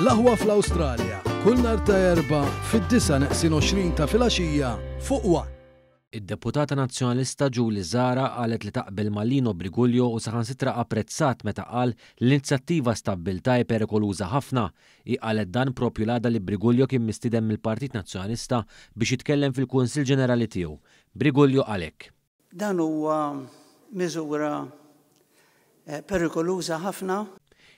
L-Aħwa fl-Awstralja, kull nhar ta' Erbgħa fid-disgħa neqsin 20 ta' filgħaxija fuq one. Id-Deputata Nazzjonalista Julie Zahra qalet li taqbel ma' Lino Briguglio u saħansitra apprezzat meta qal li l-inizjattiva Stabbiltà hi perikoluża ħafna. Hi qalet dan proprju l-għada li Briguglio kien mistieden mill-Partit Nazzjonalista biex jitkellem fil-Kunsill Ġenerali tiegħu. Briguglio qal hekk. Dan huwa miżura perikoluża ħafna.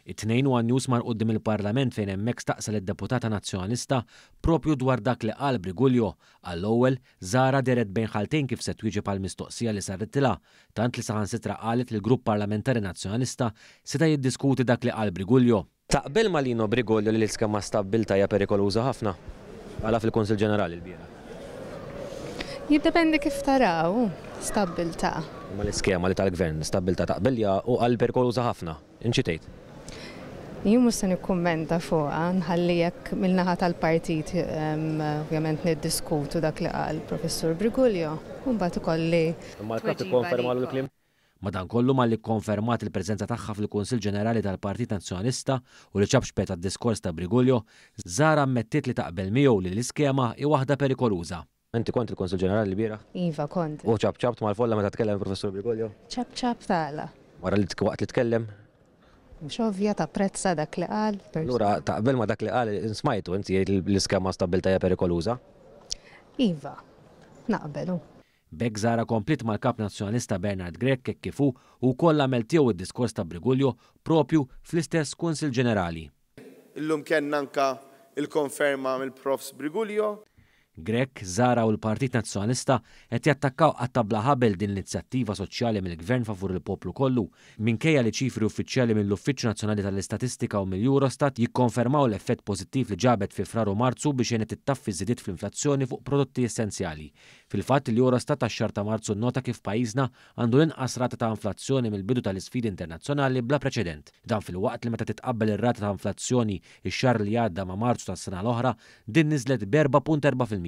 It-Tnejn one News mar quddiem il-Parlament fejn hemmhekk staqsa lid-Deputata Nazzjonalista proprju dwar dak li qal Briguglio. Għall-ewwel, Zahra dehret bejn ħaltejn kif se twieġeb għall-mistoqsija li saritilha, tant li saħansitra qalet li l-Grupp Parlamentari Nazzjonalista seta' jiddiskuti dak li qal Briguglio. Taqbel ma' Lino Briguglio li l-iskema stabbilta hija perikoluża ħafna? Qalha fil-Kunsill Ġenerali lbieraħ. Jiddependi kif taraw stabbiltà. Imma l-iskema li tal-Gvern, stabbiltà taqbel li hu qal perikoluża ħafna. Int xi tgħid? Jien mhux se nikkummenta fuqha, nħalli jekk min-naħa tal-partit ovvjament niddiskutu dak li qal Professur Briguglio u mbagħad ikolli Imma l-Kap ikkonfermalu l-kliem? Madankollu, malli kkonfermat il-preżenza tagħha fil-Kunsill Ġenerali tal-Partit Nazzjonalista u li ċapċpet għad-diskors ta' Briguglio, Zahra ammettiet li taqbel miegħu li l-iskema hi waħda perikoluża. Inti kont il-Kunsill Ġenerali lbieraħ? Iva, kont. U ċapċapt mal-folla meta tkellem il-Professur Briguglio? Ċapċapt għala? Wara li waqt li tkellem? Mhux ovvja tapprezza dak li qal. Allura taqbel ma' dak li qal, smajtu inti jgħid li l-iskema stabbilta hija perikoluża? Iva, naqbel. B'hekk Zahra kompliet mal-Kap Nazzjonalista Bernard Grech hekk kif hu wkoll għamel tiegħu d-diskors ta' Briguglio propju fl-istess Kunsill Ġenerali. Illum kellna anke l-konferma mill-Profs Briguglio. Grech, Zahra u l-Partit Nazzjonalista qed jattakkaw qatta' bla ħabel din l-inizjattiva soċjali mill-Gvern favur il-poplu kollu, minkejja li ċifri uffiċjali mill-Uffiċċju Nazzjonali tal-Istatistika u mill-Eurostat jikkonfermaw l-effett pożittiv li ġabet fi Frar u Marzu biex għenet ittaffi ż-żidiet fl-inflazzjoni fuq prodotti essenzjali. Fil-fatt, il-Eurostat għax-xahar ta' Marzu nnota kif pajjiżna għandu l-inqas rata ta' inflazzjoni mill-bidu tal-isfidi internazzjonali bla preċedent. Dan filwaqt li meta titqabbel ir-rata ta' inflazzjoni x-xahar li għadda ma' Marzu tas-sena l-oħra, din niżlet b'4.4%.